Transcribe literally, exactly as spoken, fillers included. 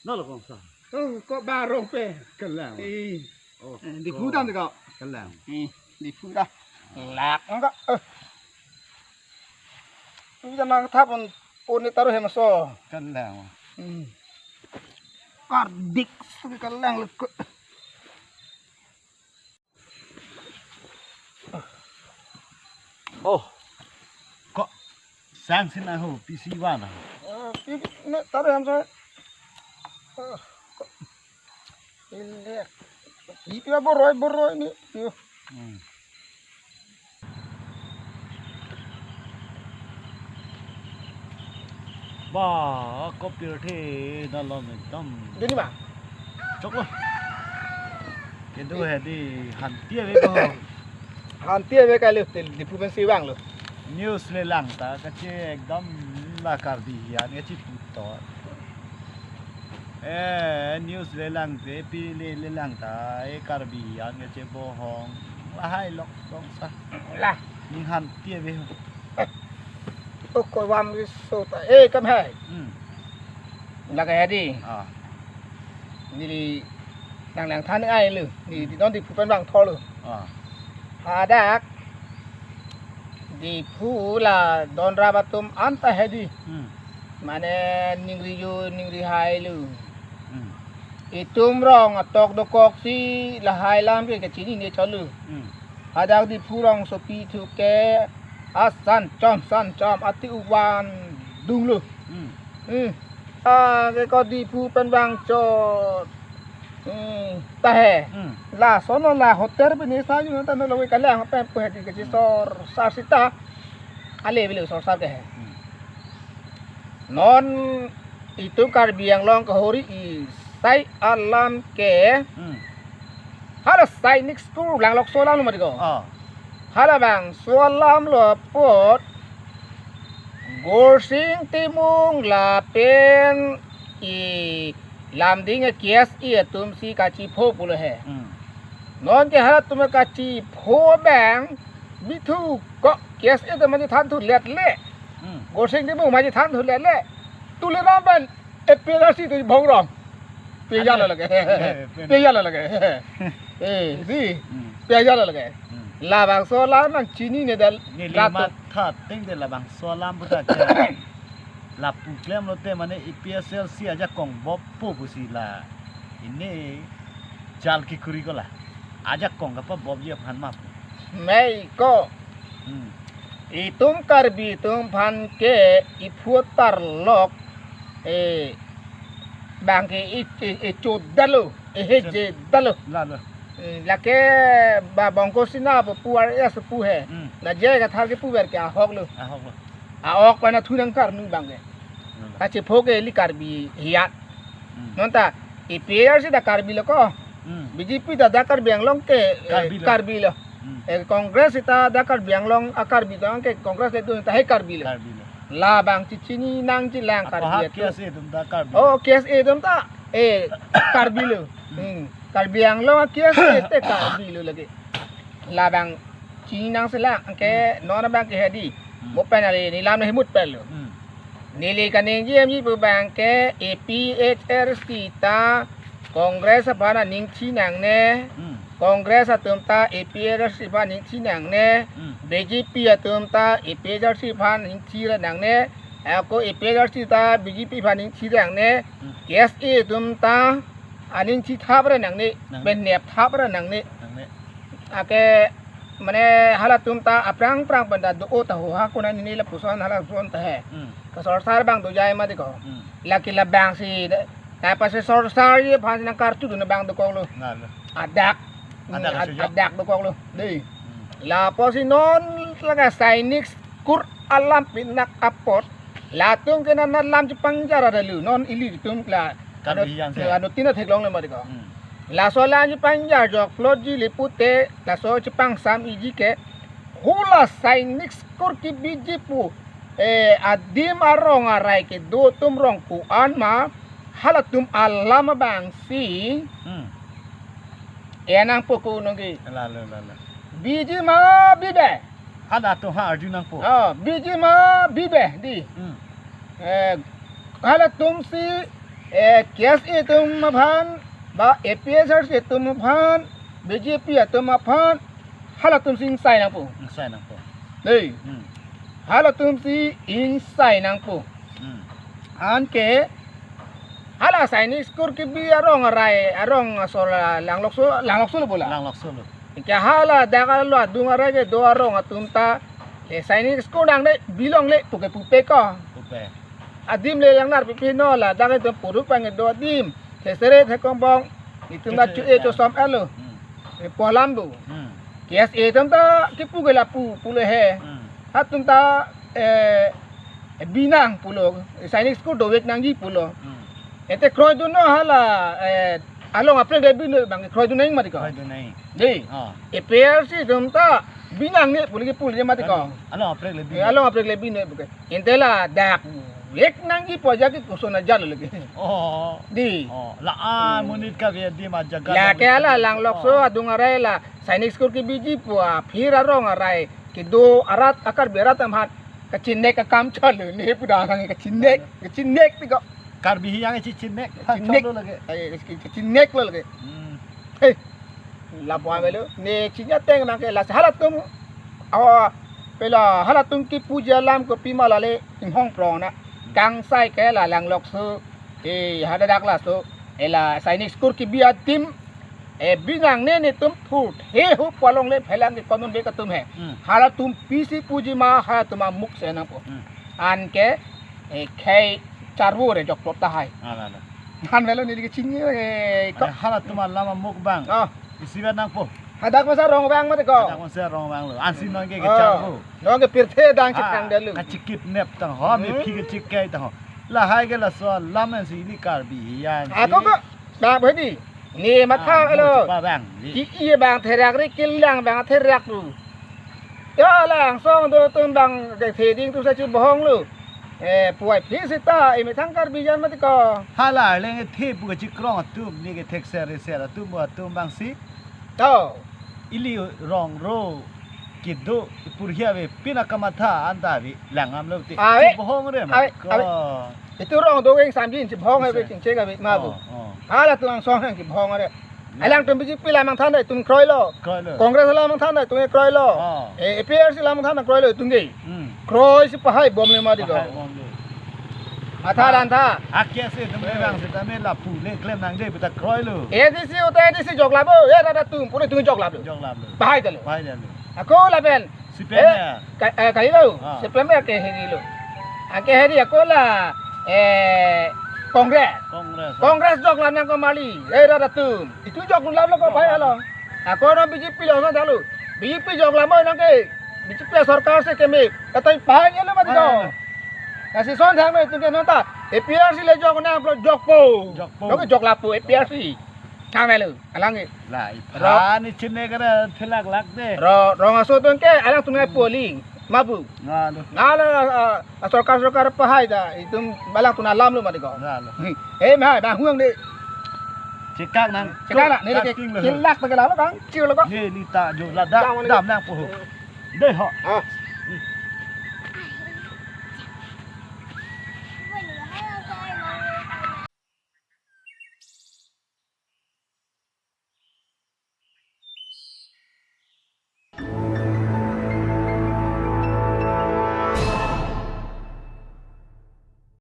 Nalo kong sa. Oh, kok barong pe. Kelang. Eh. Oh, eh, di kok. Putan kok. Kelang. Eh, di putan. Lak enggak? Eh. Putan nang thap pon pon ni taruh hem so. Kelang. Hmm. Kardik su kelang lek. Oh, kok sang sin aho, P C one aho. Eh, pi-, ne, taruh yang saya. Oh, kok. Ini. Itu apa boroi, boroi ini? Yo. Hmm. Ba, kopir the nalom ekdom. Dini ma? Choklo. Kedo he di hanti ave ko. Hanti ave kali tel di phu pen si vanglo. News le lang ta kache ekdom la Karbi hian kache puto. Eh, news le lang te pi le le lang ta e Karbi hian kache bohong. Lahai lok dong sa. Lah. Ning hanti ave. Oko vam riso ta. Eh, kam hai. Hmm. Lake hedi. Ah. Neli nang lang than ai lu. Ni di non di phu pen vang tho lu. Ah. Hadak. Di phu la don rap atum anta hedi. Hmm. Mane ningri yu ningri hai lu. Hmm. Itum rong atok dokok si lahai lam ke kachini ne cholu. Hmm. Hadak di phu rongsopi thu ke asan chom san chom ati uvan dunglo. Hmm. Hmm. Ah, ke ko di phu pen vang chot. Hmm. Ta he. Hmm. Lason la hotel pen ni sa yu ta no lo ke kalang pen pu he di ke. Hmm. Sor sar sita. Ale bile sor sar ke he. Hmm. Non itum Karbi Anglong kahori isai alam ke. Hmm. Hala sainik school lang lok so alam lo mati ko. Ah. Halabangso alam lo apot Gorsing Timung lapen i Lumding a K S A atum si kachipho pulo he. Hmm. Non ke halatum kachipho abang bithu ko K S A atum mati than thu let le. Hmm. Gorsing Timung mati than thu let le. Tuliram pen A P H L C tu bhong rong. Pe ya lo lake. Eh, pen. Pe ya lo lake. Eh, di. Hmm. Pe ya lo lake. Hmm. Labangso alam nangchinine dal. Neli rat tu. Matha ting de labangso alam puta ke. Lapu klem lote mane A P H L C ajakong bop po pusi la. Ini jal kikuri ko la. Ajakong kapa bop ji aphan map. Mei ko. Hmm. Itum Karbi atum aphan ke iphu tarlok, eh, bang ke i, i, i chodalo, eh, he Chod- jedalo. La, la. Eh, lake ba bongko sina pu, pu R S pu he. Hmm. La je kathar ke puver ke ahok lo. Ahok lo. Ahok pen athu nangkarnu bang ke. Hmm. Kachipho ke ili Karbi hiat. Hmm. Non ta, A P H L C ta Karbi lo ko. Hmm. B J P ta dak Karbi Anglong ke, eh, Karbi lo. Karbi lo. Hmm. Eh, Congress ta dak Karbi Anglong, ah, Karbi Anglong ke Congress le dun ta he Karbi lo. Karbi lo. Labang chichini nangji lang. Apa Karbi hak atum. K S A atum ta Karbi lo. Oh, K S A atum ta, eh, Karbi lo. Hmm. Hmm. Karbi Anglong a K S A te Karbi lo lake. Labang chini nangselang ke. Hmm. Non abang ke hedi. Hmm. Mo pen ale neli lam na himut pen lo. Hmm. Neli kaningje amji pu bang ke A P H L C ta Congress aphan aning chinangne. Hmm. Congress atum ta A P H L C aphan aning chinangne. Hmm. B J P atum ta A P H L C aphan aning chiranangne. Ako A P H L C ta B J P aphan aning chiranangne. Hmm. K S A atum ta aning chithap ranangne. Nangne. Pen nepthap ranangne. Nangne. Ake mane halatum ta aphrang phrang pen ta do-o ta ho ha kona neli lapuson halapuson ta he. Hmm. Kasorsar bang dojai mati ko. Hmm. Lake labang si de, ta pasi sorsar ye phan nangkartu dun bang dokok lo. Na lo. Adak. Adak. Hmm, ad-, asujok. Adak dokok lo. Dei. Hmm. Lapusi non lake sainik kur alam pinak apot. Latum ke nana lam chepangjar ada lo. Non ilitum la. Karbi hian se. Ano tina theklong le mati ko. Hmm. Laso alam chepangjar jok plot ji le pute, laso chepangsam iji ke, hula Sainik School kebiji pu, eh, adim arong arai kedo atum rong ko-an ma, halatum alam abangsi, Hmm. eh, nangpo ko nongke. Lalo, lalo. Biji ma bibe. Halatum ha arju nangpo. Oh, biji ma bibe di. Hmm. Eh, halatumsi, eh, K S A atum aphan, ba A P H L C atum aphan, B J P atum aphan, halatumsi ingsai nangpo. Ingsai nangpo. Dei. Hmm. Halatumsi ingsai nangpo. Hmm. Anke, hala Sainik School kebi arong arai, arong asor Langlokso, Langlokso lo bola. Langlokso lo. Anke haladak alo adung arai kedo arong atum ta, eh, Sainik School nangne bilongle puke pupe ko. Pupe. Adim le langnar pipi no ladak itum puru pang kedo adim. Thesere thekombong. Itum ta Thesere chu e cho thekong. Som elo. Hmm. Eh, pu alam do. Hmm. K S A atum ta kepu ke lapu pulo he. Hmm. Halatum ta, eh, binang pulo. Sainik School dovek nangji pulo. Hmm. Ante kroidun no hala, eh, along aprek le binoi abang kroidun nang mati ko. Kroidun nang. Dei. Oh. A P H L C atum ta binangne pulo ke pulo mati ko. Along aprek le binoi. Eh, along aprek le binoi puke. Ante ladak vek nangji pu ajat ke koson ajat lo lagi. Oh. Dei. Oh, la a Hmm. monit kave adim ajaga Lake hala Langlokso Oh. adung arai la Sainik School kebiji pu aphir arong arai kedo arat a Karbi arat amat kachinek akam chalo ne pu dang kachinek, kachinek ti ko. Karbi hiyang chichinek. Chinek. Chalo lagi. Eh, kachinek lo lagi. Hmm. Hei. Lapu avelo. Ne chinya teng nangke la halatum. Awa pela halatum kepuji alam kopima lale inghong prong na. Kangsai ke la Langlokso. Eh, haladak laso. Eh, la Sainik School kebi adim. Eh, binangne netum thurthe hu pu along le phelang ke konun be katum he. Hmm. Halatum pisi puji ma halatum amuk se nangpo. Hmm. Anke, eh, khei charvo re jok plot tahai. Ala, ala. Han velo ne di kechini, eh, ko. Are halatum alam amuk abang. Oh. Isi ba nangpo. Hadak masa rong abang mati ko. Hadak masa rong abang lo. Ansi nonke Oh. kecharvo. Nonke pirthe dang Ah, chekang dalu. Kachikidnap tang ho, Hmm. mephi kachikai tang ho. Lahai ke laso alam ansi ili Karbi hiyang Ako si. ko, bang bhedi. Ne matha Ah, elo. mo chepa bang, di. Ki-i bang therak ri, kelang bang therak ru. Ya lang song do atum bang ke theding atum sa chu bohong lo. Eh, puai phi sita, eh, methang Karbi jan mati ko. Hala leng the pu kachikrong atum, ne ke thekser reser atum, atum bangsi. To. Ili rong ro kedo purhia ave pina kamatha anta ave langam lo te. Ave. Bohong re ma Ave, ko. ave. Itum rong do weng samjin chibhong ave Asa. chingchek ave ma bu. Oh, oh. Halatum angsong hang chibhong ave. Ya. Alangtum B J P alam mangthan dai itum kroilo. Kroilo. Congress alam mangthan dai itum kroilo. Oh. Eh, A P H L C alam mangthan dai kroilo itum ke. Hmm. Kroi si pahai bom le mati ko. Pahai bom le. Atha dan tha. Akia se itum le bang seta me lapu le klem nangde beta kroilo. A D C uta A D C jok labo. Eh, rat atum pura itum jok labo. Jok labo. Pahai dalo. Pahai dalo. Ako lapen C P M Eh, ya. ka-, eh, kailo, Ah. C P M ya ke heri lo. Ake heri ako la, eh, Congress. Congress. Congress jok la nang ko mali, eh, rat atum. Itum jok dun lam lo ko Jok bhai lam. alo. Ako no B J P lo no dalu. B J P jok lam nang ke, B J P sorkar se keme, katai pahai lo mati Ah, ko. iya. Kasi son thang me itum ke nonta, A P H L C le jok nang lo jokpo. Jokpo. Lo ke jok lapu A P H L C. Thang me lo. Alang ke. La, Ro- iphan ni chine kara thilak lak de. Ro-, rong aso atum ke, alangtum ngai polling. Ma bu. Nga lo. Nga lo, ah, ah, sorkar, sorkar pahai ta. Itum alangtum alam lo mati ko. Nga lo. Hmm. Eh, ma, dah huang de. Chekak nang. Chekak nang, ne ke Cutting lo. Kilak ta ke la lo kang, chiu lo ko. Ne ni ta jo la da, Dam ni. dam nang po. De ho. Ah.